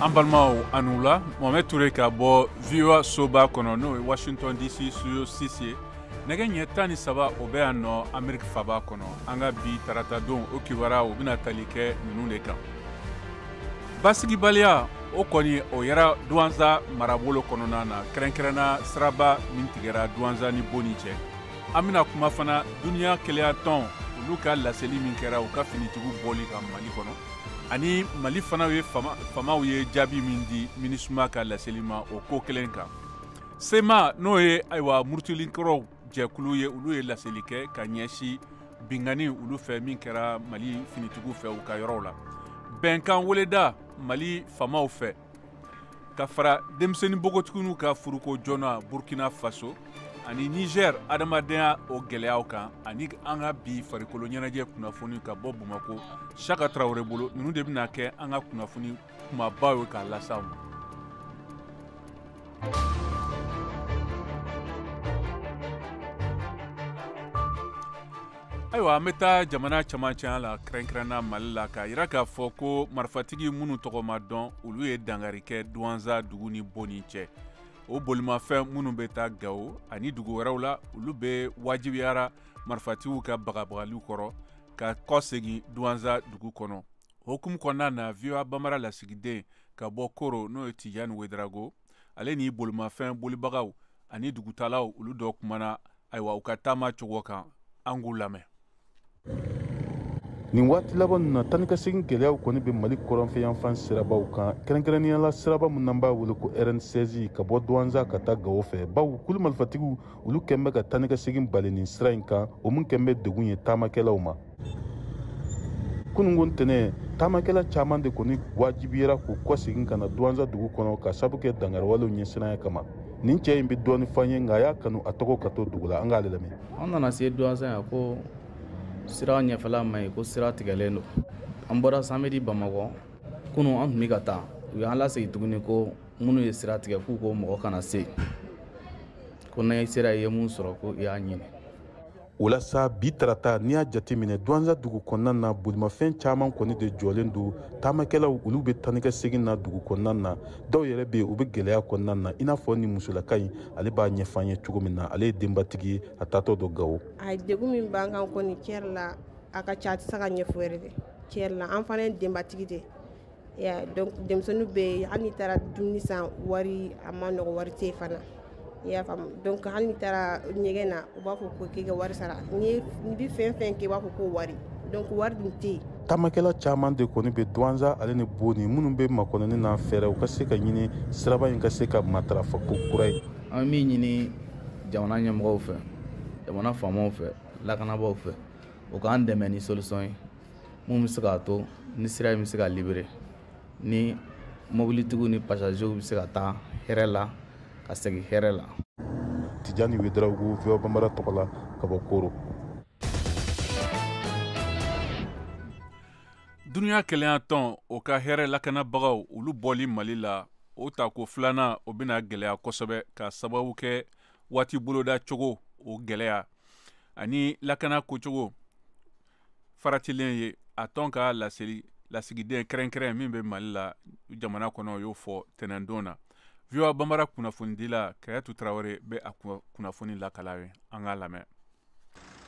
An balimaw, a ni wula. Mohamed Touré ka bɔ VOA soba kɔnɔ, n'o ye Washington DC studio 6 ye. Nɛgɛ ɲɛ 13, o bɛ yan nɔ Amerique faba kɔnɔ. An ka bi tarata don o kibaruya, o bɛna tali kɛ ninnu de kan: basigibaliya, o kɔni o yɛrɛ Duwanza marabolo kɔnɔna na, kɛrɛnkɛrɛnna siraba min tigɛra Duwanza ni Boni cɛ. An bɛna kuma fana Duniya Kelenya Tɔn, olu ka laseli min kɛra u ka finitigiw bɔli ka Mali kɔnɔ, ani Mali fana ye famaw ye jaabi min di MINUSMA ka laseli ma o ko kelen kan. CMA, n'o ye ayiwa murutilikɔrɔw jɛkulu ye, olu ye laseli kɛ ka ɲɛsin binkanni olu fɛ min kɛra Mali finitigiw fɛ u ka yɔrɔw la. Bɛnkan weleda Mali famaw fɛ ka fara denmisɛnnin npogotigininw ka furuko joona Burkina Faso ani Niger, adamadenya o gɛlɛyaw kan, ani an ka bi farikolo ɲɛnajɛ kunnafoni ka bɔ Bamako, Saka Tarawele bolo. Ninnu de bɛna kɛ an ka kunnafoni kumabaw ye k'a las'aw ma. Ayiwa, an bɛ taa jamana camancɛya la, kɛrɛnkɛrɛnna Mali la, k'a yira k'a fɔ ko marifatigi minnu tɔgɔ ma dɔn, olu ye dankari kɛ Duwanza dugu ni Boni cɛ. O bolimafɛn minnu bɛ taa Gawo ani dugu wɛrɛw la, olu bɛ wajibiyara marifatigiw ka bagabagaliw kɔrɔ ka kɔ segin Duwanza dugu kɔnɔ. Hukumu kɔnɔna na, VOA Bambara lasigiden ka bɔ Koro, n'o ye Tijani Wedarago, ale ni bolimafɛn bolibagaw ani dugutalaw, olu dɔ kumana ayiwa u ka taama cogo kan. An k'u lamɛn. Nin waati laban ninnu na, taa ni ka segin gɛlɛyaw kɔni bɛ Mali kɔrɔnfɛ yanfan sirabaw kan, kɛrɛnkɛrɛnnenya la siraba min n'an b'a wele ko RN16 ka bɔ Duwanza ka taa Gawo fɛ, bawo kulu marifatigiw, olu kɛn bɛ ka taa ni ka segin bali nin sira in kan, o min kɛn bɛ degun ye taamakɛlaw ma. Kununko ntɛnɛn, taamakɛla caman de kɔni wajibiyara k'u kɔsegin ka na Duwanza dugu kɔnɔ ka sabu kɛ dankariwalew ɲɛsiranya kama. Nin cɛ in bɛ dɔɔni fɔ an ye, nka a y'a kanu a tɔgɔ ka to dugu la. An k'ale lamɛn. An nana se Duwanza yan ko sira ɲɛfɛla man ɲi, ko sira tigɛlen don. An bɔra samedi Bamakɔ. Kunun an tun bɛ ka taa, u y'an lasegin tuguni ko minnu ye sira tigɛ, k'u ko mɔgɔ kana se, ko n'a sera i ye mun sɔrɔ, ko i y'a ɲini. O la sa, bi tarata, n'i y'a jateminɛ Duwanza dugu kɔnɔna na, bolimafɛn caman kɔni de jɔlen don. Taamakɛlaw, olu bɛ taa ni ka segin na dugu kɔnɔna na. Dɔw yɛrɛ bɛ yen, u bɛ gɛlɛya kɔnɔna na, i n'a fɔ ni musolaka in, ale b'a ɲɛfɔ an ye cogo min na. Ale ye denbatigi ye, a taatɔ don Gawo. A degun min b'an kan kɔni, tiɲɛ yɛrɛ la, a ka ca, a tɛ se ka ɲɛfɔ yɛrɛ dɛ. Tiɲɛ yɛrɛ la, an fana ye denbatigi de ye. Donc denmisɛnninw bɛ yen, hali n'i taara dumuni san, wari a ma nɔgɔ, wari tɛ yen fana, i y'a faamu. Donc hali n'i taara ɲɛgɛn na, u b'a fɔ ko k'i ka wari sara. N'i bɛ fɛn fɛn kɛ, i b'a fɔ ko wari. Donc wari dun tɛ yen. Taamakɛla caman de kɔni bɛ Duwanza ale ni Boni minnu bɛ makɔnɔni n'a fɛɛrɛ, u ka se ka ɲini siraba in ka se ka matarafa ko kura ye. An bɛ min ɲini jamana ɲɛmɔgɔw fɛ, jamana faamaw fɛ, lakanabaaw fɛ, u k'an dɛmɛ ni solution ye mun bɛ se k'a to ni sira in bɛ se ka libérer, ni mobilitigiw ni passagers bɛ se ka taa hɛrɛ la ka segin hɛrɛ la. Tijani Wedarago, VOA Bambara tɔgɔ la ka bɔ Koro. Duniya Kelenya Tɔn, o ka hɛrɛ lakanabagaw, olu bɔli Mali la, o tako filanan, o bɛna gɛlɛya kosɛbɛ ka sababu kɛ waati boloda cogo o gɛlɛya ani lakana kocogo faratilen ye. A tɔn ka laseli lasigiden kɛrɛnkɛrɛn min bɛ Mali la jamana kɔnɔ, o y'o fɔ tɛnɛndon na. VOA Bambara kunnafonidila Kayatu Tarawele bɛ a kunnafoni lakala ye. An k'a lamɛn.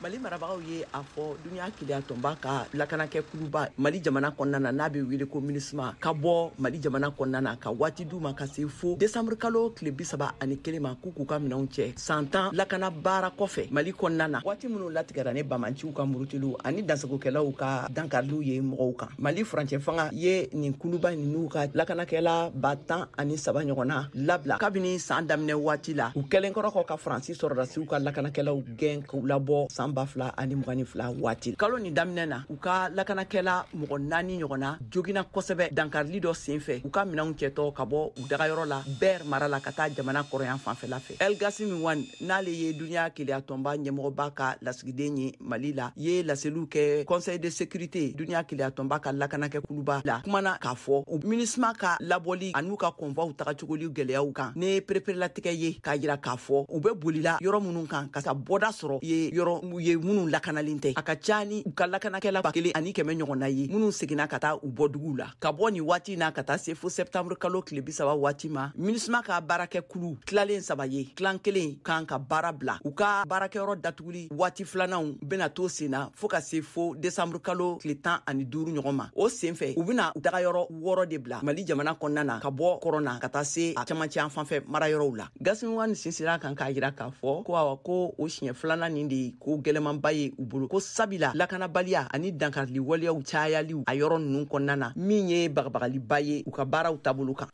Mali marabagaw ye a fɔ Duniya Kelenya Tɔnba ka lakanakɛ kuluba Mali jamana kɔnɔna na, n'a bɛ wele ko MINUSMA, ka bɔ Mali jamana kɔnɔna na, ka waati d'u ma ka se fo desanburu kalo tile 31 ma, k'u k'u ka minɛnw cɛ. San 10 lakana baara kɔfɛ Mali kɔnɔna na, waati minnu latigɛra ni bamanciw ka murutiliw ani dansagokɛlaw ka dankariliw ye mɔgɔw kan, Mali furancɛ fanga ye nin kuluba ninnu ka lakanakɛla 13 000 ɲɔgɔnna labila kabini san daminɛ waati la, u kɛlen kɔrɔ kɔ ka Faransi sɔrɔdasiw ka lakanakɛlaw gɛn k'u labɔ san 2022 waati. Kalo nin daminɛ na, u ka lakanakɛla mɔgɔ naani ɲɔgɔnna jogina kosɛbɛ dankarili dɔ sen fɛ, u ka minɛnw cɛtɔ ka bɔ u dagayɔrɔ la Bɛr mara la ka taa jamana kɔrɔyan fanfɛla fɛ. El Gasimi Wan, n'ale ye Duniya Kelenya Tɔnba ɲɛmɔgɔba ka lasigiden ye Mali la, ye laseliw kɛ Conseil de sécurité Duniya Kelenya Tɔnba ka lakanakɛ kuluba la, kumana k'a fɔ u MINUSMA ka labɔli an'u ka convoiw tagacogoli gɛlɛyaw kan ne pereperelatigɛ ye, k'a yira k'a fɔ u bɛ bolila yɔrɔ minnu kan ka bɔda sɔrɔ ye yɔrɔ. Duguw ye minnu lakanalen tɛ. A ka ca ni u ka lakanakɛla 1500 ɲɔgɔnna ye minnu seginna ka taa u bɔ duguw la. Ka bɔ nin waati na ka taa se fo septembre kalo tile 30 waati ma, MINUSMA ka baarakɛkulu tilalen 3 ye, tilan kelen kan ka baara bila. U ka baarakɛyɔrɔ datuguli waati filananw bɛna to sen na fo ka se fo décembre kalo tile 15 ɲɔgɔn ma. O senfɛ, u bɛna dagayɔrɔ 6 de bila Mali jamana kɔnɔna na, ka bɔ kɔrɔn na ka taa se a cɛmancɛ yan fanfɛ marayɔrɔw la. Gasimi Wani sinsinna kan k'a jira k'a fɔ ko awa ko o siɲɛ filanan nin de ye ko gɛlɛmanba ye u bolo, ko sabila lakanabaliya ani dankarili waleyaw cayaliw a yɔrɔ ninnu kɔnɔna na, min ye bagabagaliba ye u ka baaraw taabolo kan.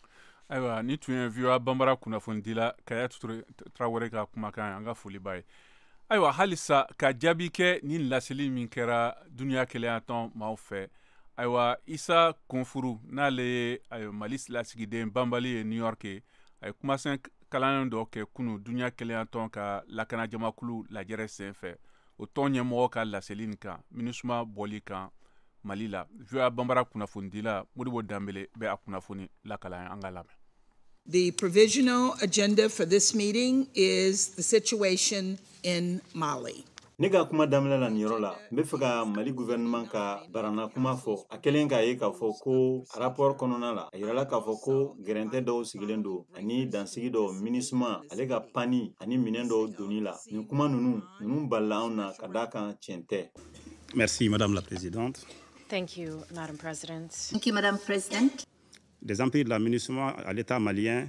Ayiwa, ni tun ye VOA Bambara kunnafonidila Kayatu Tarawele ka kumakan ye, an ka foli b'a ye. Ayiwa, halisa ka jaabi kɛ ni laseli min kɛra Duniya Kelenya Tɔn maaw fɛ, ayiwa, Isa Konfuru, n'ale ye ayiwa Mali lasigiden banbali ye New York ye, a ye kumasen kalan dɔ kɛ kunu Duniya Kelenya Tɔn ka lakanajamakulu lajɛrɛ senfɛ, o tɔn ɲɛmɔgɔ ka laseli nin kan MINUSMA bɔli kan Mali la. VOA Bambara kunnafonidila Modibo Danbele bɛ a kunnafoni lakala an ka lamɛn. The provisional agenda for this meeting is the situation in Mali. Ne ka kuma daminɛ la nin yɔrɔ la, n bɛ fɛ ka Mali gouvernement ka barana kuma fɔ. A kɛlen k'a ye k'a fɔ ko rapport kɔnɔna la, a yirala k'a fɔ ko gɛrɛntɛ dɔw sigilen don ani dansigi dɔw MINUSMA ale ka panni ani minɛn dɔw donni la. Nin kuma ninnu balila anw na ka d'a kan tiɲɛ tɛ. Merci, Madame la Présidente. Thank you, Madam President. Thank you, Madam President. Des emprises de la MINUSMA à l'État malien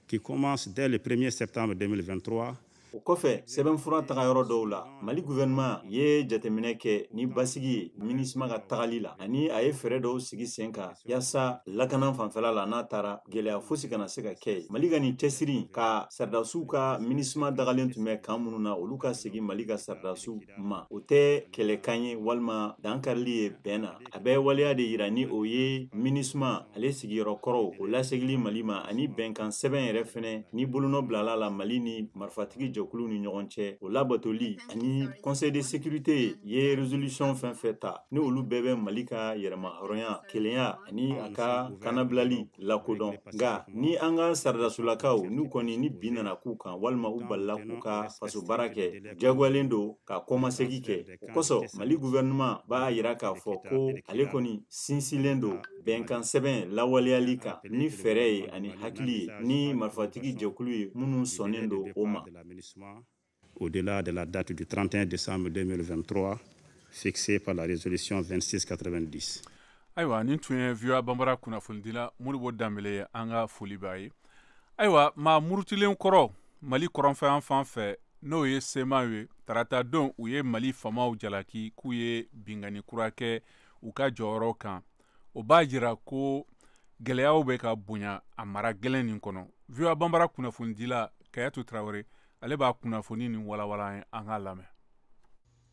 qui commence dès le 1er septembre 2023. O kɔfɛ, sɛbɛnfura taga yɔrɔ dɔw la, Mali gouvernement ye jateminɛ kɛ ni basigi ye MINUSMA ka tagali la, ani a ye fɛɛrɛ dɔw sigi sen kan yaasa lakana fanfɛla la, n'a taara gɛlɛya fosi kana se ka kɛ yen. Mali ka nin cɛsiri ka sardasiw ka MINUSMA dagalen tun bɛ kan minnu na, olu ka segin Mali ka sardasiw ma, o tɛ kɛlɛkan ye walima dankarili ye bɛn na. A bɛ waleya de yira ni o ye MINUSMA ale sigiyɔrɔ kɔrɔw o lasegili Mali ma, ani bɛnkan sɛbɛn yɛrɛ fɛnɛ ni bolonɔ bilala la Mali ni marifatigi jɛkulu ni ɲɔgɔn cɛ, o labatoli, ani Conseil de sécurité ye résolution fɛn fɛn ta, ni olu bɛɛ bɛ Mali ka yɛrɛma hɔrɔnya, kelenya ani a ka kanabilali lakodɔn. Nka ni an ka saradasulakaw n'u kɔni ni bin nana k'u kan walima u balila k'u ka faso baara kɛ, jagoyalen don ka kɔmasegi kɛ. O kosɔn, Mali gouvernement b'a yira k'a fɔ ko ale kɔni sinsinlen don bɛnkan sɛbɛn lawaleyali kan ni fɛɛrɛ ye ani hakili ye ni marifatigi jɛkulu ye minnu sɔnnen don o ma. Au-delà de la date du 31 décembre 2023 fixée par la résolution 2690. Ayiwa, nin tun ye VOA Bambara kunnafonidila Modibo Danbele ye, an ka foli b'a ye. Ayiwa, maa murutilen kɔrɔ Mali kɔrɔnfɛ fan fɛ, n'o ye CMA ye, tarata don u ye Mali faamaw jalaki k'u ye binkanni kura kɛ u ka jɔyɔrɔ kan. O b'a jira ko gɛlɛyaw bɛ ka bonya a mara gɛlɛn nin kɔnɔ. VOA Bambara kunnafonidila Kayatu Tarawele, ale b'a kunnafoni nin walawala an k'a lamɛn.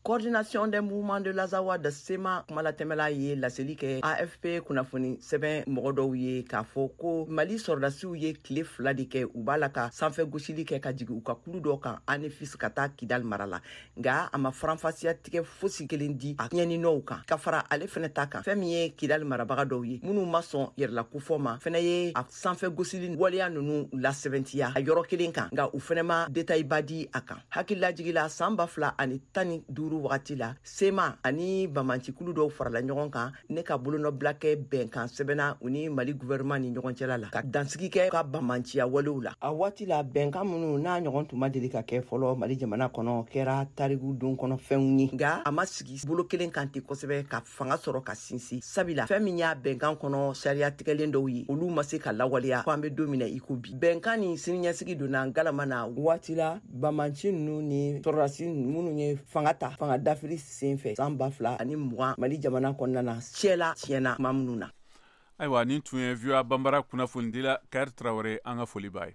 Coordination des mouvements de l'Azawad CMA kumalatɛmɛla ye laseli kɛ AFP kunnafoni sɛbɛn mɔgɔ dɔw ye k'a fɔ ko Mali sɔrɔdasiw ye tile 2 de kɛ u b'a la ka sanfɛ gosili kɛ ka jigin u ka kulu dɔ kan Anefis ka taa Kidal mara la, nka a ma faranfasiya tigɛ fosi kelen di a tiɲɛninɔw kan. Ka fara ale fɛnɛ ta kan, fɛn min ye Kidal marabaga dɔw ye minnu ma sɔn yɛrɛlakofɔ ma fɛnɛ ye a sanfɛ gosili waleya ninnu lasɛbɛntiya a yɔrɔ kelen kan, nka u fɛnɛ ma détail ba di a kan. Hakililajigi la, san 2015 wagati la, CMA ani bamancikulu dɔw farala ɲɔgɔn kan ne ka bolonɔbila kɛ bɛnkan sɛbɛnna u ni Mali gouvernement ni ɲɔgɔn cɛla la ka dansigi kɛ ka bamanciya walew la. A waati la, bɛnkan minnu n'a ɲɔgɔn tun ma deli ka kɛ fɔlɔ Mali jamana kɔnɔ kɛra tariku don kɔnɔ fɛnw ye, nka a ma sigi bolo kelen kan ten kosɛbɛ ka fanga sɔrɔ ka sinsin, sabila fɛn min y'a bɛnkan kɔnɔ sariya tigɛlen dɔw ye, olu ma se ka lawaleya fo an bɛ don min na i ko bi. Bɛnkan ni siniɲɛsigi donna galama na waati la, bamanci ninnu ni sɔrɔdasi minnu ye fanga ta fanga dafiri sen fɛ san 2020 Mali jamana kɔnɔna na, cɛla tiɲɛna tuma minnu na. Ayiwa, nin tun ye VOA Bambara kunnafonidila Kayatu Tarawele, an ka foli b'a ye.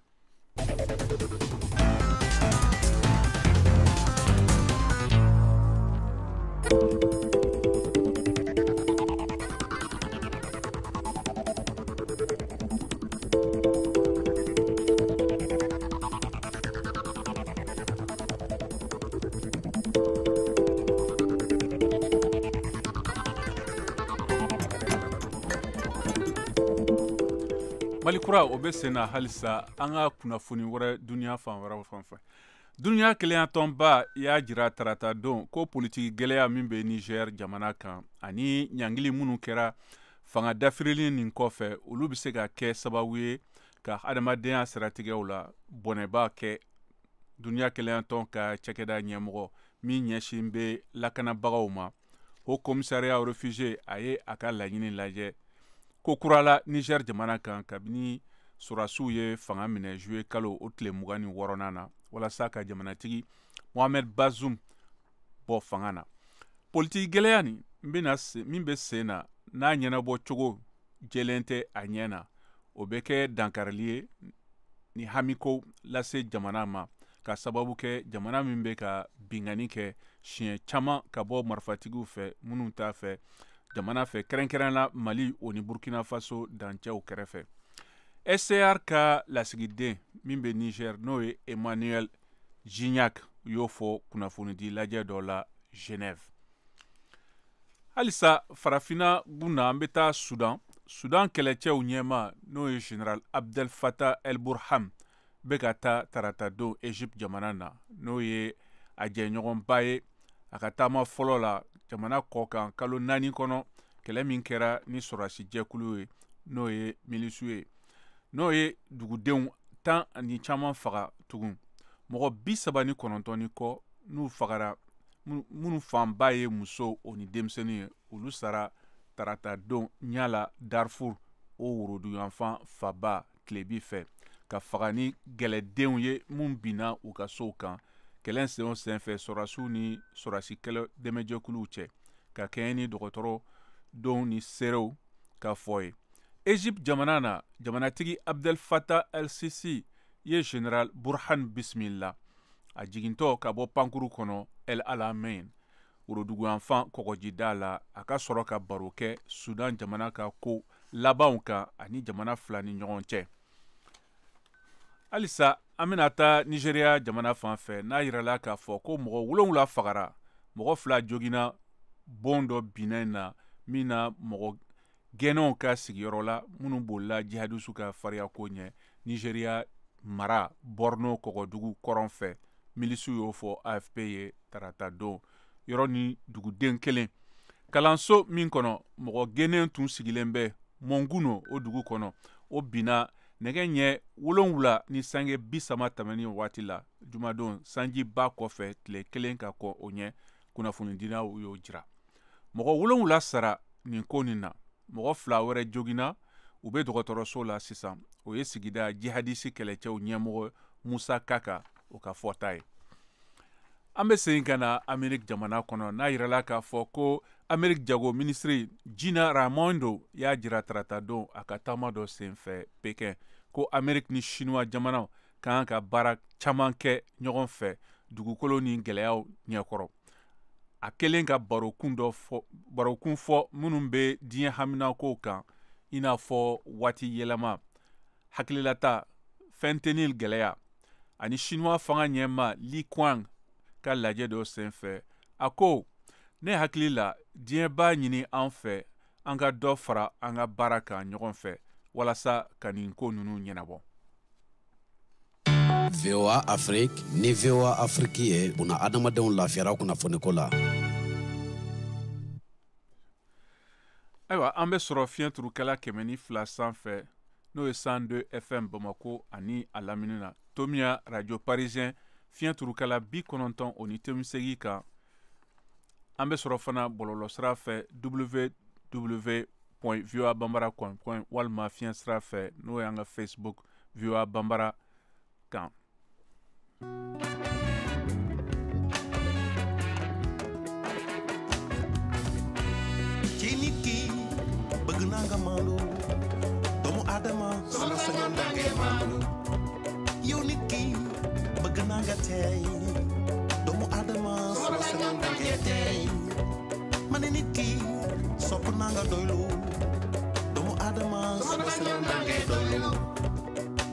Mali kura o bɛ sen na halisa. An ka kunnafoni wɛrɛ duniya fan wɛrɛw fan fɛ. Dunuya kelenyatɔnba y'a jira tarata don ko politiki gɛlɛya min bɛ Niger jamana kan ani ɲangili minnu kɛra fanga dafirili nin kɔfɛ, olu bɛ se ka kɛ sababu ye ka adamadenya siratigɛw la bɔnɛba kɛ. Dunuya kelenyatɔn ka cakɛda ɲɛmɔgɔ min ɲɛsin bɛ lakanabagaw ma, Haut Commissariat aux réfugiés, a ye a ka laɲini lajɛ ko kura la Niger jamana kan kabini sɔrɔdasiw ye fanga minɛ juillet kalo o tile 26nan na, walasa ka jamanatigi Mohamed Bazoum bɔ fanga na. Politiki gɛlɛya nin min bɛ sen na, n'a ɲɛnabɔ cogo jɛlen tɛ a ɲɛ na, o bɛ kɛ dankarili ye ni hamiko lase jamana ma, ka sababu kɛ jamana min bɛ ka binkanni kɛ siɲɛ caman ka bɔ marifatigiw fɛ minnu t'a fɛ jamana fɛ, kɛrɛnkɛrɛn la Mali o ni Burkina Faso dancɛw kɛrɛfɛ. SCR ka lasigiden min bɛ Niger, n'o ye Emmanuel Gignac, y'o fɔ kunnafonidi lajɛ dɔ la Genève. Halisa farafinna gun na, an bɛ taa Sudan. Sudan kɛlɛcɛw ɲɛma, n'o ye Général Abdel Fattah El Burhan, bɛ ka taa tarata don Egypte jamana na, n'o ye a jɛɲɔgɔnba ye. A ka taama fɔlɔ la jamana kɔ kan kalo 4 kɔnɔ, kɛlɛ min kɛra ni sɔrɔdasi jɛkulu ye, n'o ye milisiw ye, n'o ye dugudenw tan ani caman faga tugun, mɔgɔ 39 ni kɔ n'u fagara, minnu fanba ye musow o ni denmisɛnnin ye, olu sara tarata don ɲala Darfur o woroduguyanfan faba tilebi fɛ, ka faga ni gɛlɛdenw ye mun binna u ka sow kan kɛlɛ sen o sen fɛ sɔrɔdasiw ni sɔrɔdasi kɛlɛ dɛmɛjɛkuluw cɛ, ka kɛɲɛ ni dɔgɔtɔrɔ dɔw ni seerew ka fɔ ye. Egypte jamana na, jamanatigi Abdel Fattah el-Sisi ye Général Burhan bisimila a jigintɔ ka bɔ pankuru kɔnɔ El Alamein woroduguyanfan kɔgɔjida la, a ka sɔrɔ ka baro kɛ Sudan jamana ka ko labanw kan ani jamana fila ni ɲɔgɔn cɛ. Halisa an bɛna taa Nigeria jamana fan fɛ, n'a yirala k'a fɔ ko mɔgɔ 7 fagara, mɔgɔ 2 joginna bon dɔ binna na min na mɔgɔ gɛnnenw ka sigiyɔrɔ la minnu bolila jihadisiw ka fariyako ɲɛ Nigeria mara Borno kɔgɔdugu kɔrɔn fɛ. Milisiw y'o fɔ AFP ye tarata don. Yɔrɔ ni duguden kelen kalanso min kɔnɔ mɔgɔ gɛnnen tun sigilen bɛ Monguno o dugu kɔnɔ, o binna nɛgɛ ɲɛ 7 ni sange 30 tɛmɛni waati la jumadon sanjiba kɔfɛ tile kelen ka kɔ o ɲɛ, kunnafonidilaw y'o jira. Mɔgɔ 7 sara nin ko nin na, mɔgɔ 2 wɛrɛ joginna, u bɛ dɔgɔtɔrɔso la sisan. O ye sigida jihadisi kɛlɛcɛw ɲɛmɔgɔ Musa Kaka o ka fɔta ye. An bɛ segin ka na Amerique jamana kɔnɔ, n'a yirala k'a fɔ ko Amerique jago minisiri Gina Raimondo y'a jira tarata don a ka taama dɔ senfɛ Pekin ko Amerique ni Chinois jamanaw ka kan ka baara caman kɛ ɲɔgɔn fɛ dugukolo ni gɛlɛyaw ɲɛkɔrɔ. A kɛlen ka barokun fɔ minnu bɛ diɲɛ haminakow kan, i n'a fɔ waati yɛlɛma, hakililata, fentanyl gɛlɛya ani Chinois fanga ɲɛma Li Qiang ka lajɛ dɔ senfɛ, a ko ne hakili la diɲɛ b'a ɲini an fɛ an ka dɔ fara an ka baara kan ɲɔgɔn fɛ walasa ka nin ko ninnu ɲɛnabɔ. VOA Afrique ni VOA Afrique ye buna adamadenw lafiyara kunnafoniko la. Ayiwa, an bɛ sɔrɔ fiɲɛ turukɛla 102 sanfɛ, n'o ye 102 FM Bamako ani a lamini na. Tomia Radio Parisien fiɲɛ turukɛla 98 kan. An bɛ sɔrɔ fana bɔlɔlɔsira fɛ www.voabambara.com walima fiɲɛ sira fɛ, n'o y'an ka Facebook VOA Bambara kan. Ci nit ki bëgg naa nga maandu, doomu aadama sama sañoon da ngay maandu. Yow nit ki bëgg naa nga teey, doomu aadama sama sañoon da ngay teey. Ma ne nit ki sopp naa nga doylu, doomu aadama sama sañoon da ngay doylu.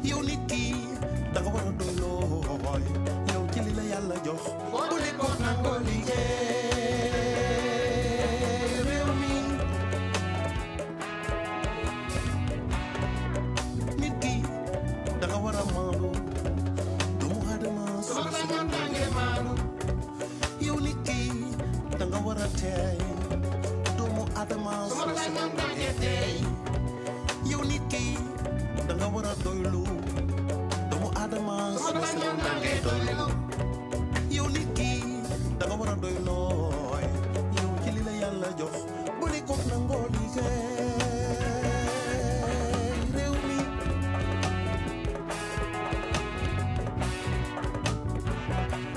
Yow nit ki da nga war a doyloo, yow ci li la Yàlla jox, bu ne ko nangoo liggéey. Nit ki da nga war a maandu, doomu aadama sama sañoon da war a teey doomu Adama su ma sañoon da ngay teey yow nit ki da nga war a doylu doomu Adama su ma sañoon da ngay doylu yow nit ki da nga war a doylooy yow ci li la Yàlla jox bu li ko nangoo liggéey réew mi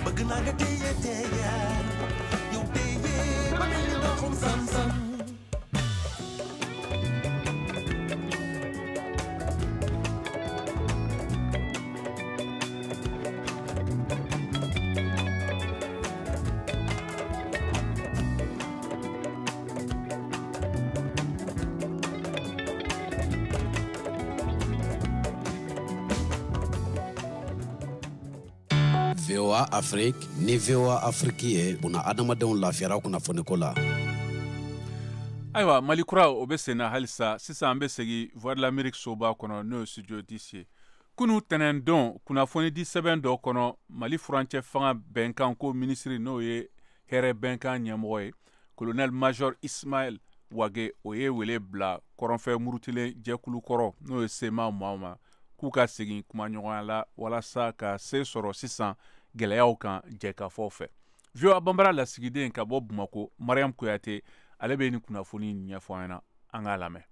bëgg naa nga téye téye yow téye ba mel ni ndoxum sam-sam. VOA Afrique ni VOA Afrique ye buna adamadenw lafiyara kunnafoniko la. Ayiwa, Mali kura o bɛ sen na halisa. Sisan an bɛ segin Voix de l'Amérique soba kɔnɔ, n'o ye studio 10 ye. Kunu tɛnɛndon, kunnafonidi sɛbɛn dɔ kɔnɔ, Mali furancɛ fanga bɛnkan ko minisiri, n'o ye hɛrɛ bɛnkan ɲɛmɔgɔ ye, colonel major Ismaël Wage, o ye wele bila kɔrɔnfɛ murutilen jɛkulu kɔrɔ, n'o ye CMA maaw ma, k'u ka segin kumaɲɔgɔnya la walasa ka se sɔrɔ sisan gɛlɛyaw kan jɛkafɔ fɛ. VOA Banbara lasigiden ka bɔ Bamako, Mariam Kuyate, ale bɛ nin kunnafoni ɲɛfɔ an ɲɛna, an k'a lamɛn.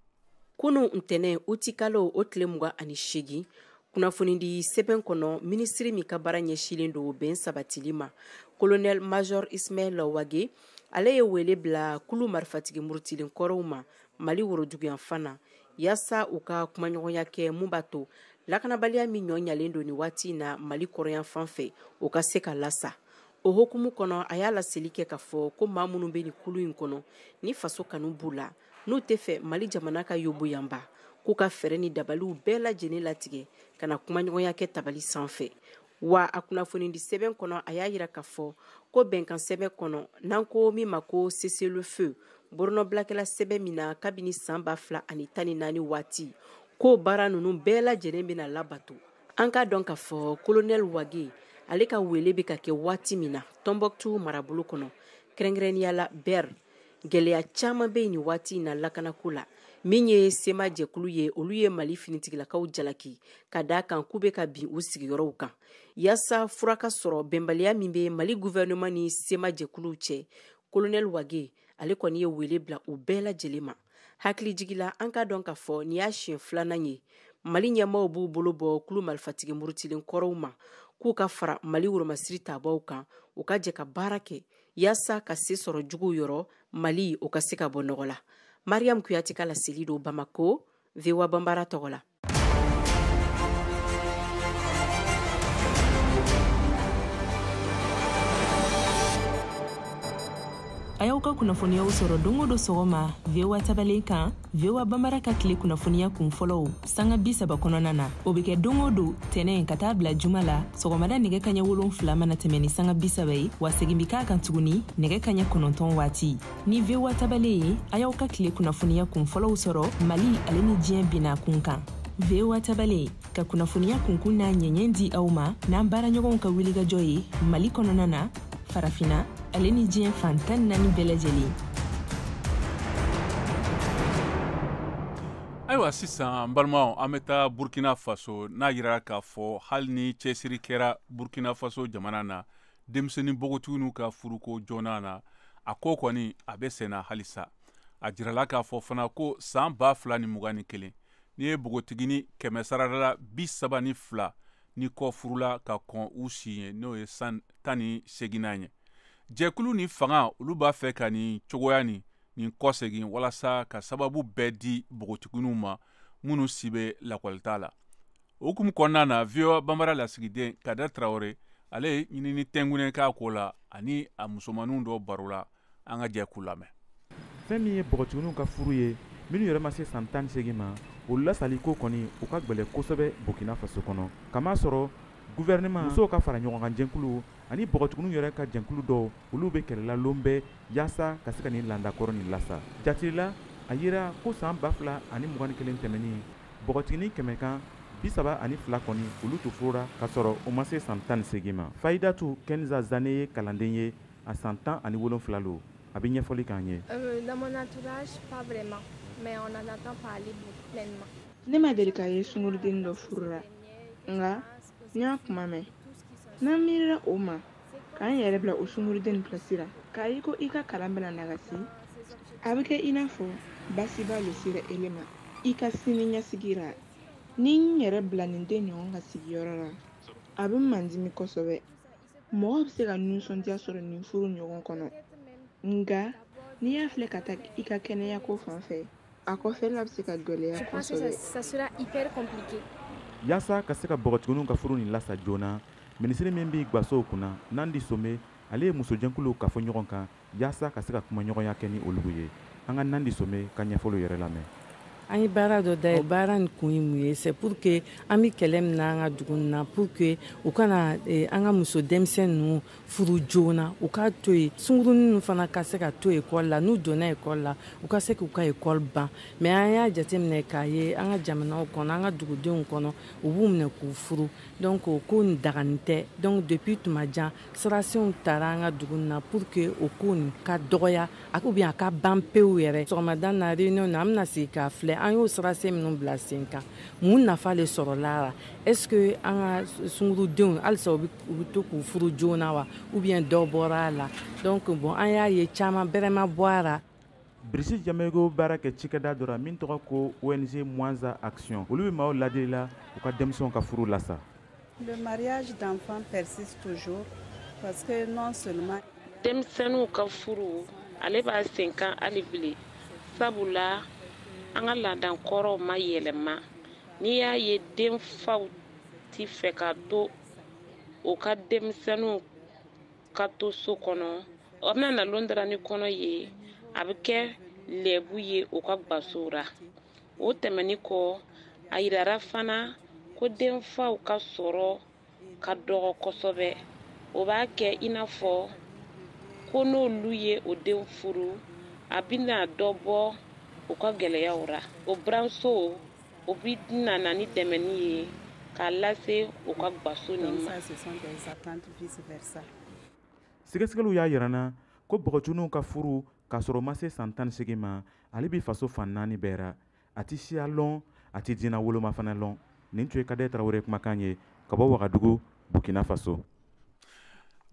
Kunu ntɛnɛn, utikalo o tile 28, kunnafonidi sɛbɛn kɔnɔ, minisiri min ka baara ɲɛsilen don bɛn sabatili ma, colonel major Ismaël Wage, ale ye wele bila kulu marifatigi murutilen kɔrɔw ma Mali woroduguyanfan na, yaasa u ka kumaɲɔgɔnya kɛ mun b'a to lakanabaliya min ɲɔ ɲalen don nin waati in na Mali kɔrɔyanfan fɛ, o ka se ka lasa. O hokumu kɔnɔ, a y'a laseli kɛ k'a fɔ ko maa minnu bɛ nin kulu in kɔnɔ, ni faso kanu b'u la, n'u tɛ fɛ Mali jamana ka yoboyanba, k'u ka fɛɛrɛ ni dabaliw bɛɛ lajɛlen latigɛ ka na kumaɲɔgɔnya kɛ tabali sanfɛ. Wa a kunnafonidi sɛbɛn kɔnɔ, a y'a yira k'a fɔ ko bɛnkan sɛbɛn kɔnɔ, n'an ko min ma ko cessez-le-feu, bolonɔbilakɛla sɛbɛn min na kabini san 2014 waati, ko baara ninnu bɛɛ lajɛlen bɛna labato. An k'a dɔn k'a fɔ colonel Wage ale ka wele bɛ ka kɛ waati min na Tombouctou marabolo kɔnɔ, kɛrɛnkɛrɛnnenya la Ber, gɛlɛya caman bɛ yen nin waati in na lakanako la. Min ye CMA jɛkulu ye, olu ye Mali finitigilakaw jalaki ka d'a kan k'u bɛ ka bin u sigiyɔrɔw kan. Yaasa fura ka sɔrɔ bɛnbaliya min bɛ Mali gouvernement ni CMA jɛkuluw cɛ, colonel Wage ale kɔni ye wele bila u bɛɛ lajɛlen ma. Hakilijigi la, an k'a dɔn k'a fɔ nin y'a siɲɛ filanan ye Mali ɲɛmaaw b'u bolo bɔ kulu marifatigi murutilen kɔrɔw ma, k'u ka fara Mali woromasiri tabaw kan, u ka jɛ ka baara kɛ yaasa ka se sɔrɔ juguw yɔrɔ, Mali o ka se ka bɔ nɔgɔ la. Mariam Kuyate ka laseli don Bamako, VOA Banbara tɔgɔ la. A y'aw ka kunnafoniyaw sɔrɔ don o don sɔgɔma VOA tabalen kan, VOA Banbara ka tile kunnafoniya kun fɔlɔw sanga 30 kɔnɔna na. O bɛ kɛ don o don tɛnɛn ka taa bila juma la sɔgɔmada nɛgɛ kaɲɛ 7 mana tɛmɛ ni sanga 30 ye, wa segin bɛ k'a kan tuguni nɛgɛ kaɲɛ 9 waati. Ni VOA tabalen ye, a y'aw ka tile kunnafoniya kun fɔlɔw sɔrɔ Mali ale ni diɲɛ binna kun kan. VOA tabalen ka kunnafoniya kunkun n'a ɲɛɲɛ di aw ma n'an baaraɲɔgɔnw ka wulikajɔ ye Mali kɔnɔna na, Farafina ale ni diɲɛ fan 14 bɛɛ lajɛlen. Ayiwa, sisan n balimaw, an bɛ taa Burkina Faso, n'a yira k'a fɔ hali ni cɛsiri kɛra Burkina Faso jamana na denmisɛnnin npogotigiw ka furuko joona na, a ko kɔni a bɛ senna halisa. A jirala k'a fɔ fana ko san 2021, n'i ye npogotigini 100 sarada la, 32 ni kɔ furula ka kɔn u si ye, n'o ye san 18nan ye. Jɛkulu ni fanga, olu b'a fɛ ka nin cogoya nin kɔsegin walasa ka sababu bɛɛ di npogotigininw ma minnu si bɛ lakɔlita la. O hukumu kɔnɔna na, VOA Banbara lasigiden Kader Traore, ale ye ɲinini tɛnkunnen k'a ko la ani a musomaninw dɔ baro la. An ka jɛ k'u lamɛn. Fɛn min ye npogotigininw ka furu ye, minnu yɛrɛ ma se san 18 ma, o lasali ko kɔni o ka gwɛlɛ kosɛbɛ Burkina Faso kɔnɔ, kamasɔrɔ gouvernement, musow ka fara ɲɔgɔn kan jɛnkulu ani npogotigininw yɛrɛ ka jɛnkulu dɔw, olu bɛ kɛlɛla lon bɛɛ yaasa ka se ka nin landakɔrɔ nin lasa. Jatilila, a yira ko san 2021 tɛmɛnin, npogotiginin 100 kan 32 kɔni, olu tun furura ka sɔrɔ u ma se san 18 ma. Fayidatu Kenza Zane ye kalanden ye, a san 17 lo. A bɛ ɲɛfɔli k'an ye. Dans mon entourage, pas vraiment, mais on en entend parler pleinement. Ne ma deli k'a ye sunguruden dɔ furu la, nka n y'a kuma mɛn. N'an miirila o ma, k'an yɛrɛ bila o sunguruden pilasi la, k'a ye ko i ka kalan bɛna nagasi, a bɛ kɛ i n'a fɔ baasiba le sera ele ma i ka sini ɲɛsigi la. Ni n yɛrɛ bila nin den ɲɔgɔn ka sigiyɔrɔ la, a bɛ mandimi kosɛbɛ. Mɔgɔ bɛ se ka nisɔndiya sɔrɔ nin furu ɲɔgɔn kɔnɔ, nka n'i y'a filɛ ka taa i ka kɛnɛya ko fan fɛ, a kɔfɛla bɛ se ka gɛlɛya kosɛbɛ. Ça sera hyper compliqué. Yaasa ka se ka bɔgɔtigininw ka furu nin lasa joona, minisiri min b'i gwasow kunna, Nandi Some, ale ye musojɛkuluw kafo ɲɔgɔn kan yaasa ka se ka kumaɲɔgɔnya kɛ ni olu ye. An ka Nandi Some ka ɲɛfɔliw yɛrɛ lamɛn. An ye baara dɔ da, baara nin kun ye mun ye? C'est pour que an bɛ kɛlɛ min na an ka dugu na, pour que u kana an ka muso denmisɛn ninnu furu joona, u ka to yen, sunkurunin ninnu fana ka se ka to ekɔli la. N'u donna ekɔli la, u ka se k'u ka ekɔli ban. Mais an y'a jateminɛ k'a ye an ka jamanaw kɔnɔ, an ka dugudenw kɔnɔ, u b'u minɛ k'u furu. Donc o ko nin dagani tɛ. Donc depuis tuma jan, sirasenw taara an ka dugu na pour que o ko nin ka dɔgɔya ou bien a ka ban pewu yɛrɛ. Sɔgɔmada na réunion na, an bɛna sigi k'a filɛ an y'o sirasen minnu bila sen kan, mun nafa le sɔrɔla la? Est-ce que an ka sunkurudenw halisa u bɛ to k'u furu joona wa, ou bien dɔ bɔra a la? Donc bon, an y'a ye caman bɛrɛ ma bɔ a la. Birisi Jamego baara kɛ cikɛda dɔ la min tɔgɔ ko ONG Mwanza Action, olu bɛ maaw ladili la u ka denmisɛnw ka furu lasa. Le mariage d'enfants persiste toujours parce que non seulement denmisɛnninw ka furu ale b'a sen kan hali bilen, sabula an ka laada kɔrɔw ma yɛlɛma. N'i y'a ye denfaw ti fɛ ka to u ka denmisɛnninw ka to so kɔnɔ, o bɛna na lon dara ni kɔnɔ ye, a bɛ kɛ lɛbu ye u ka gwasow ra. O tɛmɛnin kɔ, a yirara fana ko denfaw ka sɔrɔ ka dɔgɔ kosɛbɛ. O b'a kɛ i n'a fɔ ko n'olu ye o den furu, a bɛna dɔ bɔ u ka gɛlɛyaw ra. O buranso o bɛ na ni dɛmɛni ye k'a lase u ka gwaso nin ma. Sɛgɛsɛgɛliw y'a yira na ko bɔgɔtigininw ka furu k'a sɔrɔ ma se san 18 ma, ale bɛ faso fan 4 bɛɛ ra. A tɛ siya lɔn, a tɛ diinɛ woloma fana lɔn. Nin tun ye Kadɛ Tarawele kumakan ye ka bɔ Wagadugu, Burkina Faso.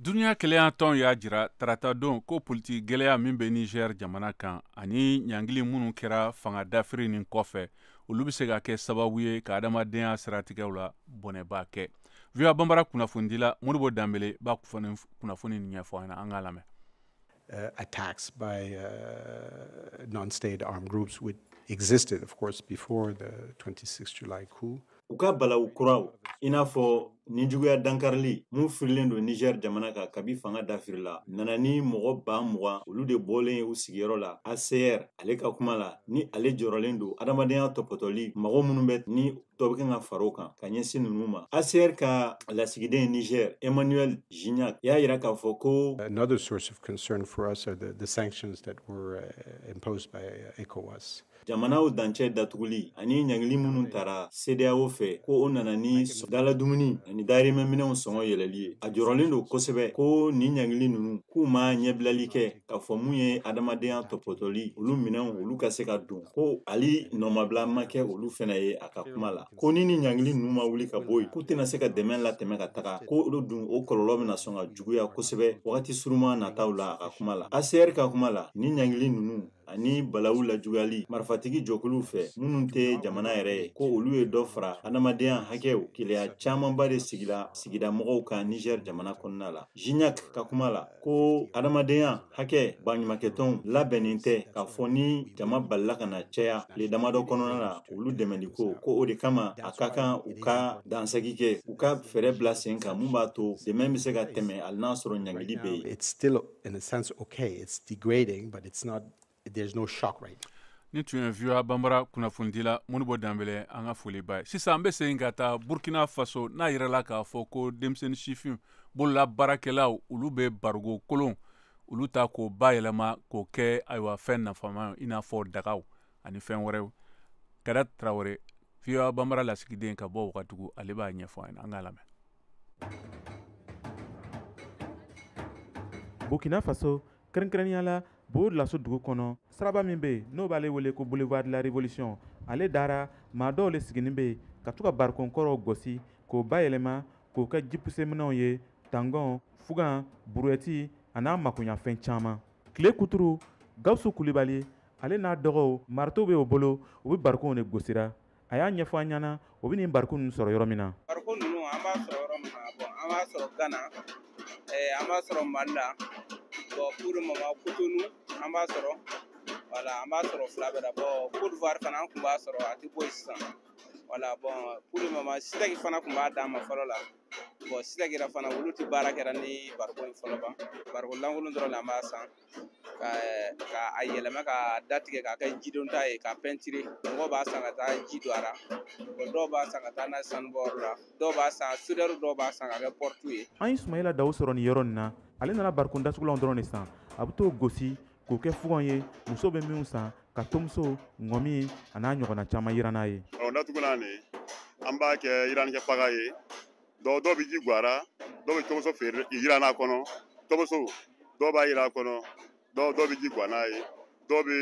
Duniya kelenya tɔn y'a jira tarata don ko politiki gɛlɛya min bɛ Niger jamana kan ani ɲangili minnu kɛra fanga dafiri nin kɔfɛ, olu bɛ se ka kɛ sababu ye ka adamadenya siratigɛw la bɔnɛba kɛ. VOA Bambara kunnafonidila Modibo Danbele b'a kunnafoni nin ɲɛfɔ an ɲɛna, an k'a lamɛn. Attacks by non-state armed groups which existed, of course, before the 26 July coup. U ka balawu kuraw, i n'a fɔ nijuguya dankarili mun firilen don Niger jamana kan kabi fanga dafiri la, nana ni mɔgɔ 20,000 olu de bɔlen u sigiyɔrɔ la. ACR ale ka kuma la, ni ale jɔrɔlen don adamadenya tɔpɔtɔli mago minnu bɛ ni dɔ bɛ kan ka fara o kan ka ɲɛsin ninnu ma. ACR ka lasigiden Niger, Emmanuel Gignac, y'a yira k'a fɔ ko Another source of concern for us are the sanctions that were imposed by ECOWAS. Jamanaw dancɛ datuguli ani ɲangili minnu tara CEDEAO fɛ, ko o nana ni daladumuni ani dahirimɛminɛnw sɔngɔ yɛlɛli ye. A jɔrɔlen don kosɛbɛ ko nin ɲangili ninnu k'u ma ɲɛbilali kɛ k'a fɔ mun ye adamadenya tɔpɔtɔli olu minɛnw olu ka se ka don, ko ali nɔmabila ma kɛ olu fɛnɛ ye. A ka kuma la, ko ni ɲangili ninnu ma wuli ka bɔ yen, k'u tɛna se ka dɛmɛ latɛmɛ ka taga, ko olu dun o kɔlɔlɔ bɛna sɔn ka juguya kosɛbɛ wagati surunman nataw la. A ka kuma la, ACR ka kuma la, ni ɲangili ninnu ani balawu lajuguyali marifatigi jɔkuluw fɛ minnu tɛ jamana yɛrɛ ye, ko olu ye dɔ fara adamadenya hakɛw keleya camanba de sigila sigida mɔgɔw kan Niger jamana kɔnɔna la. Gignac ka kuma la, ko adamadenya hakɛ baɲumankɛtɔnw labɛnnen tɛ k'a fɔ ni jama balila ka na caya tile damadɔ kɔnɔna la olu dɛmɛli ko o de kama a ka kan u ka dansagi kɛ, u ka fɛɛrɛ bila sen kan mun b'a to dɛmɛ bɛ se ka tɛmɛ hali n'a sɔrɔ ɲangili bɛ yen. It's still in a sense okay, it's degrading, but it's not, there's no shock right now. Ni tun ye VOA Bambara kunnafonidila Modibo Danbele, an ka foli ba ye. Sisan an bɛ segin ka taa Burkina Faso, n'a yirala k'a fɔ ko denmisɛnnin sifin bolola baarakɛlaw olu bɛ barigo kolon olu ta k'o bayɛlɛma k'o kɛ ayiwa fɛn nafama, i n'a fɔ dagaw ani fɛn wɛrɛw. Kada Tarawele, VOA Bambara lasigiden ka bɔ Wagadugu, ale b'a ɲɛfɔ an ɲɛna, an k'a lamɛn. Burkina Faso, kɛrɛnkɛrɛnnenya la Bobo Dioulasso dugu kɔnɔ, siraba min bɛ yen n'o b'ale wele ko Boulevard de la Révolution, ale dara maa dɔw le siginin bɛ yen ka to ka barikon kɔrɔw gosi k'o bayɛlɛma k'o kɛ jipuseminɛnw ye, tangɔn, fugan, buruyɛti an'a makoɲafɛn caman. Tile kuturu, Gawusu Kulibali ale n'a dɔgɔw marito bɛ o bolo, u bɛ barikonw de gosira. A y'a ɲɛfɔ an ɲɛna o bɛ nin barikon ninnu sɔrɔ yɔrɔ min na. Barikon ninnu an b'a sɔrɔ yɔrɔ min na, bon an b'a sɔrɔ Gana, an b'a sɔrɔ Mali la, bon pour le moment Cotonou an b'a sɔrɔ, voilà an b'a sɔrɔ fila bɛɛ la, bon Côte d'Ivoire fana an tun b'a sɔrɔ a tɛ bɔ yen sisan, voilà bon pour le moment Sitɛki fana tun b'a d'an ma fɔlɔ la, bon Sitɛki yɛrɛ fana olu tɛ baara kɛra ni barikon ye fɔlɔ ban, barikon lankolon dɔrɔn de an b'a san ka a yɛlɛma ka datigɛ k'a kɛ jidonta ye ka pɛntiri, mɔgɔw b'a san ka taa ji don a la, bon dɔw b'a san ka taa n'a ye sanubɔyɔrɔ la, dɔw b'a san soudeur dɔw b'a san ka kɛ porte ye. An ye Sumayila Dawu sɔrɔ nin yɔrɔ nin na, ale nana barikon datugulanw dɔrɔn de san, a bɛ t'o gosi k'o kɛ fugan ye muso bɛ minnu san ka tomuso, ŋɔmi a n'a ɲɔgɔnna caman yiran n'a ye. Barikon datugulan nin an b'a kɛ yiranikɛpaga ye, dɔw bɛ ji bɔ a la, dɔw bɛ tomuso feere yiran a kɔnɔ, tomuso dɔw b'a yira a kɔnɔ, dɔw bɛ ji bɔ n'a ye, dɔw bɛ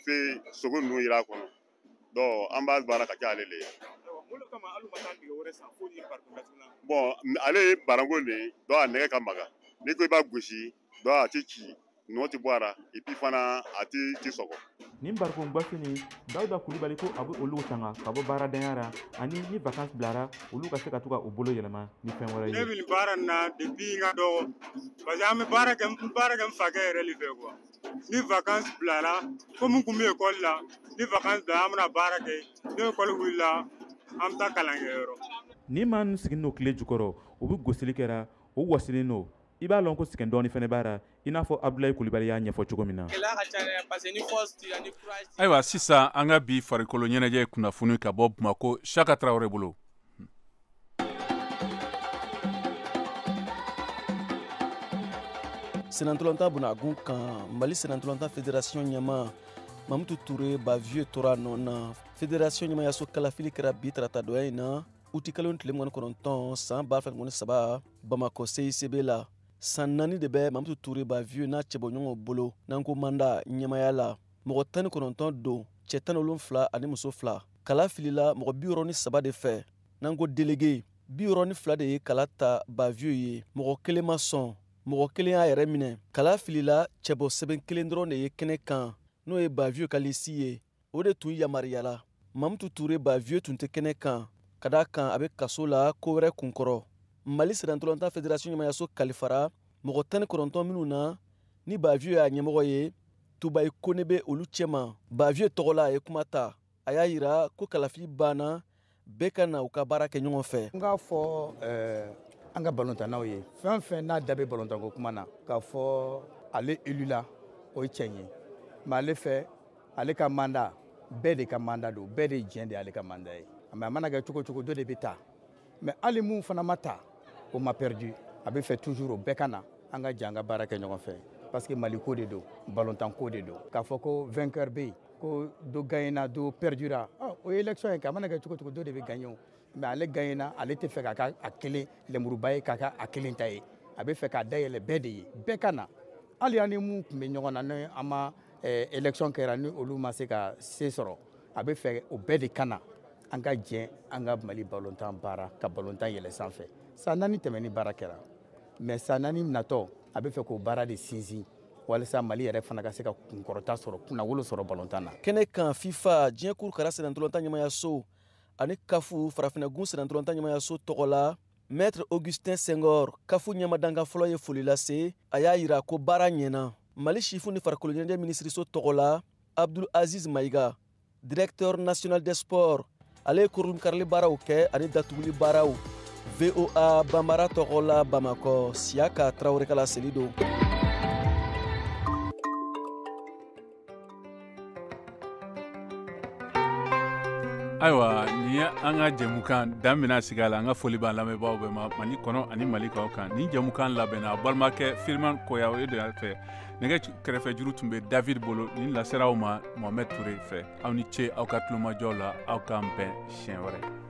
fɛn sogo ninnu yira a kɔnɔ, donc an b'a baara ka kɛ ale de ye. Bon ale ye barikon de ye, donc a nɛgɛ ka magan, n'i ko i b'a gosi, donc a tɛ ci, nɔ tɛ bɔ a la, et puis fana a tɛ sɔgɔ. Nin barikon gosi nin, Dawuda Kulibali ko a bɛ olu tanga ka bɔ baaradenya la, ani ni vacances bilara olu ka se ka to ka u bolo yɛlɛma ni fɛn wɛrɛ ye. Ne bɛ nin baara nin na depuis n ka dɔgɔ, parce que an bɛ baara kɛ n fakɛ yɛrɛ de fɛ quoi. Ni vacances bilara, komi n kun bɛ école la, ni vacances bilara an bɛna baara kɛ, ni école wulila an bɛ taa kalankɛyɔrɔ. Nin maa ninnu sigilen don tile jukɔrɔ, u bɛ gosili kɛra, u wasilen don. I b'a lɔn ko sɛgɛn dɔɔni fɛnɛ b'a la, i n'a fɔ Abdoulaye Kulibali y'a ɲɛfɔ cogo min na. Ayiwa sisan an ka bi farikolo ɲɛnajɛ kunnafoni ka bɔ Bamakɔ Saka Tarawele bolo. Senatɔlɔntan bunagun kan, Mali senatɔlɔntan fédération ɲɛmaa Mamutu Ture Bavieux tora nɔ na. Fédération ɲɛmayaso kalafili kɛra bi tarata donya in na, utikalo tile 29 san 2023 Bamakɔ CICB la. San 4 de bɛ Mamutu Ture Bavieux n'a cɛbɔɲɔgɔnw bolo n'an ko manda ɲɛmaya la. Mɔgɔ 19 don, cɛ 17 ani muso 2. Kala filila mɔgɔ 63 de fɛ n'an ko délégué 62 de ye kala ta Bavieux ye, mɔgɔ kelen ma sɔn, mɔgɔ kelen y'a yɛrɛ minɛ. Kala filila cɛbɔ sɛbɛn kelen dɔrɔn de ye kɛnɛ kan, n'o ye Bavieux ka lisi ye, o de tun yamaruyala. Mamutu Ture Bavieux tun tɛ kɛnɛ kan ka d'a kan a bɛ kaso la ko wɛrɛ kunkɔrɔ. Mali senatɔlɔntan fédération ɲɛmayaso kalifara mɔgɔ 19 minnu na ni Bavieux y'a ɲɛmɔgɔ ye, Tubayi Kone bɛ olu cɛma. Bavieux tɔgɔ la a ye kuma ta, a y'a yira ko kalafili banna, bɛɛ ka na u ka baara kɛ ɲɔgɔn fɛ. N k'a fɔ an ka balontannaw ye, fɛn fɛn n'a da bɛ balontanko kuma na, k'a fɔ ale élu la, o ye tiɲɛ ye, mais ale fɛ ale ka mandat bɛɛ de ka mandat don, bɛɛ de jɛn de y'ale ka mandat ye. Mais a mana kɛ cogo cogo dɔ de bɛ taa, mais hali mun fana ma ta, o ma perdu. A bɛ fɛ toujours o bɛɛ ka na an ka jɛ an ka baara kɛ ɲɔgɔn fɛ, parce que Mali ko de don, balontan ko de don. K'a fɔ ko vainqueur bɛ yen, ko dɔ gagnera dɔ perdura, o ye élection ye, a mana kɛ cogo cogo dɔ de bɛ gagner o. Mais ale gagnera, ale tɛ fɛ k'a k'a kelen lenburuba ye, k'a k'a kelen ta ye, a bɛ fɛ k'a dayɛlɛ bɛɛ de ye, bɛɛ ka na. Hali an ni mun tun bɛ ɲɔgɔn na ni an ma élection kɛra ni olu ma se ka se sɔrɔ, a bɛ fɛ o bɛɛ de ka na an ka jɛ an ka Mali balontan baara, ka balontan yɛlɛ sanfɛ. San 4 tɛmɛni baara kɛra, mais san 4 natɔ a bɛ fɛ k'o baara de sinsin walasa Mali yɛrɛ fana ka se ka kunkɔrɔta sɔrɔ, kunnawolo sɔrɔ balontan na. Kɛnɛ kan FIFA diɲɛ kurukara senatɔlɔntan ɲɛmayaso ani CAF farafinnagun senatɔlɔntan ɲɛmayaso tɔgɔ la, Maître Augustin Senghor CAF ɲɛmadanga fɔlɔ ye foli lase, a y'a yira ko baara ɲɛna. Mali sifu ni farikolo ɲɛnajɛ minisiriso tɔgɔ la, Abdul Aziz Maïga, directeur national des sports, ale ye kurunkarili baaraw kɛ ani datuguli baaraw. VOA Bambara tɔgɔ la Bamakɔ, Siyaka Tarawele ka laseli don. Ayiwa nin ye an ka jɛmukan dan bɛna sigi a la. An ka foli b'an lamɛnbaaw bɛɛ ma Mali kɔnɔ ani Mali kɔ kan. Nin jɛmukan labɛnna a balimakɛ Firman Koya o de fɛ. Nɛgɛ kɛrɛfɛ juru tun bɛ David bolo. Nin lasera aw ma Mohamed Toure fɛ. Aw ni ce aw ka tulomajɔ la, aw k'an bɛn siɲɛ wɛrɛ.